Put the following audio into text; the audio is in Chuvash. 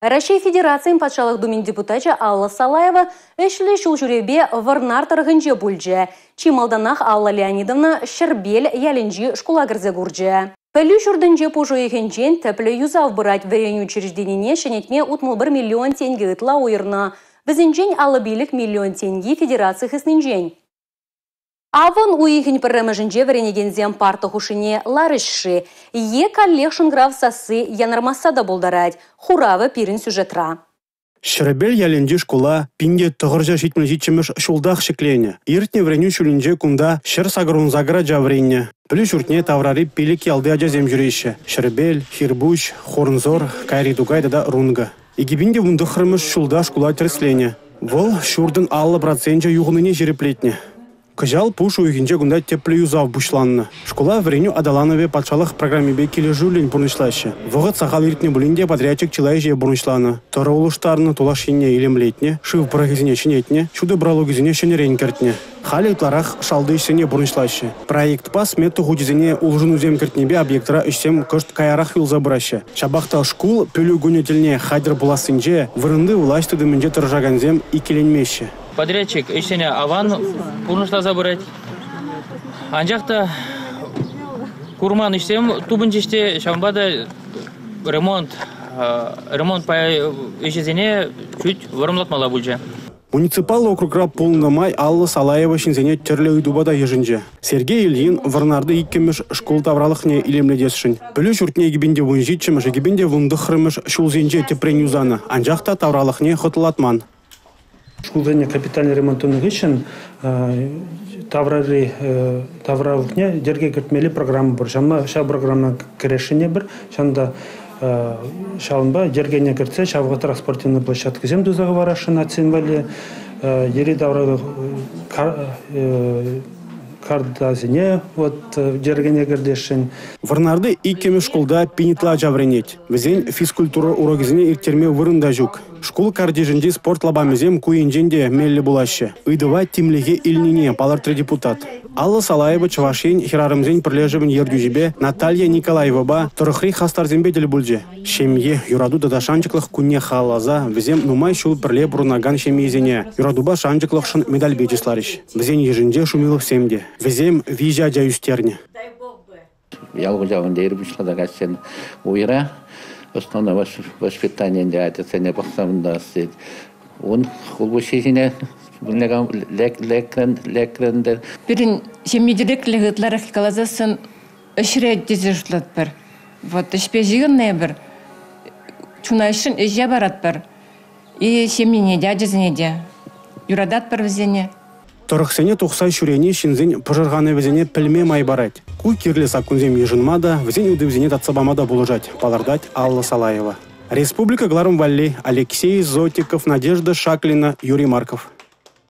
Раҫҫей Федерацийӗн Патшалӑх Думин депутачӗ Алла Салаева ӗҫлӗ ҫул ҫӳревпе Вӑрнар тӑрӑхӗнче пулчӗ. Чи малтанах Алла Леонидовна Ҫӗрпел ялӗнчи шкула кӗрсе курчӗ. Пӗлӳ ҫуртӗнче пуш уйӑхӗнчен тӗплӗ юсав пырать. Вӗренӳ учрежденине ҫӗнетме 61 миллион тенкӗ ытла уйӑрнӑ. Вӗсенчен 55 миллион тенки федераци хыснинчен. Авӑн уйӑхӗн пӗрремӗшӗнче вӗренекенсем парта хушшине ларӗҫ-ши е каллех шӑнкӑрав сасси янӑрамасса та пултарать. Хуравӗ пирӗн сюжетра. Ҫӗрпел ялӗнчи шкула 1977-мӗш ҫултах ҫӗкленӗ. Иртнӗ вӗренӳ ҫулӗнче кунта 188 ача вӗреннӗ. Пӗлӳ ҫуртне таврари 5 ялти ачасем ҫӳреҫҫӗ: Ҫӗрпел, Хирпуҫ, Хорнсор, Кайри Тукай тата Рункӑ. 2019-мӗш ҫулта шкула тӗрӗсленӗ. Вӑл ҫуртӑн 50 проценчӗ юхӑннине ҫирӗплетнӗ. Кӑҫал пуш уйӑхӗнче кунта тӗплӗ юсав пуҫланнӑ. Шкула вӗренӳ аталанӑвӗ патшалӑх программипе килӗшӳллӗн пурнӑҫлаҫҫӗ. Вӑхӑт сахал иртнӗ пулин те подрядчик чылай ӗҫе пурнӑҫланӑ. Тӑрӑ улӑштарнӑ, тулаш енне илемлетнӗ, шыв пӑрӑхӗсене ҫӗнетнӗ, ҫутӑ пралукӗсене ҫӗнӗрен кӗртнӗ. Халӗ ытларах шалти ӗҫсене пурнӑҫлаҫҫӗ. Проектпа смета хучӗсене улшӑнусем кӗртнипе объектра ӗҫсем кӑшт каярах юлса пыраҫҫӗ. Ҫапах та шкул пӗлӳ кунӗ тӗлне хатӗр пулассинче вырӑнти влаҫ тытӑмӗнче тӑрӑшакансем иккӗленмеҫҫӗ. Подрядчик ӗҫсене аван пурнӑҫласа пырать. Анчах та курман ӗҫсем тупӑнчӗҫ те, ҫавӑнпа та ремонт ремонт ӗҫӗсене чуть вӑрӑмлатмалла пулчӗ. Муниципаллӑ округра пулнӑ май Алла Салаева ҫынсене тӗрлӗ ыйтупа та йышӑнчӗ. Сергей Ильин Вӑрнарти иккӗмӗш шкул тавралӑхне илемлетесшӗн. Пӗлӳ ҫуртне 2017-мӗш, 2019-мӗш ҫулсенче тӗпрен юсанӑ, анчах та тавралӑхне хӑтлӑлатман. Шкулсене капитальный ремонт тунӑ хыҫҫӑн таврари тавралӑхне йӗрке кӗртмелли программа пур. Ҫав программа кӗресшӗн эпир. Ҫавӑнта ҫавӑнпа йӗркене кӗртсе ҫав вӑхӑтрах спортивный площадкӑсем туса хӑварасшӑн атьсем валли. Йӗри-тавра картасене вот йӗркене кӗртесшӗн. Вӑрнарти иккӗмӗш шкулта пин ытла ача вӗренет. Вӗсен физкультура урокӗсене ирттерме вырӑн та ҫук. Шкул картишӗнчи спорт лапамӗсем ку енчен те меллӗ пулаҫҫӗ. Ыйтӑва тимлӗхе илнине палӑртрӗ депутат. Алла Салаева Чӑваш Ен хӗрарӑмсен пӗрлешӗвӗн ертӳҫипе Наталья Николаевӑпа тӑрӑхри хастарсемпе тӗл пулчӗ. Ҫемье, юрату тата шанчӑклӑх кунне халалласа вӗсем нумай ҫул пӗрле пурӑнакан ҫемьесене юратупа шанчӑклӑхшӑн медальпе чысларӗҫ. Вӗсен йышӗнче Шумиловсем те. Вӗсем виҫӗ ача ӳстернӗ. Ял хуҫалӑхӗнче ир пуҫласа каҫчен уйра основное воспитание ӗнтӗ ачасене пӑхса унта ун хулпуҫҫи ҫине лекрӗн ӗнтӗ. Пирӗн ҫемье тӗреклӗх ытларах каласассӑн ӗҫре тесе шутлатпӑр. Вот ӗҫпе ҫыхӑннӑ эпир. Чуна ӗҫшӗн ӗҫе паратпӑр. И ҫемьене те, ачасене те юрататпӑр вӗсене. Тӑрӑхсене тухса ҫӳрени ҫынсен пӑшӑрханӑвӗсене пӗлме май парать. Ку кирлӗ саккунсем йышӑнма та, вӗсен ыйтӑвӗсене татса пама та пулӑшать, палӑртать Алла Салаева. Республика кӑларӑм валли Алексей Зотиков, Надежда Шаклина, Юрий Марков.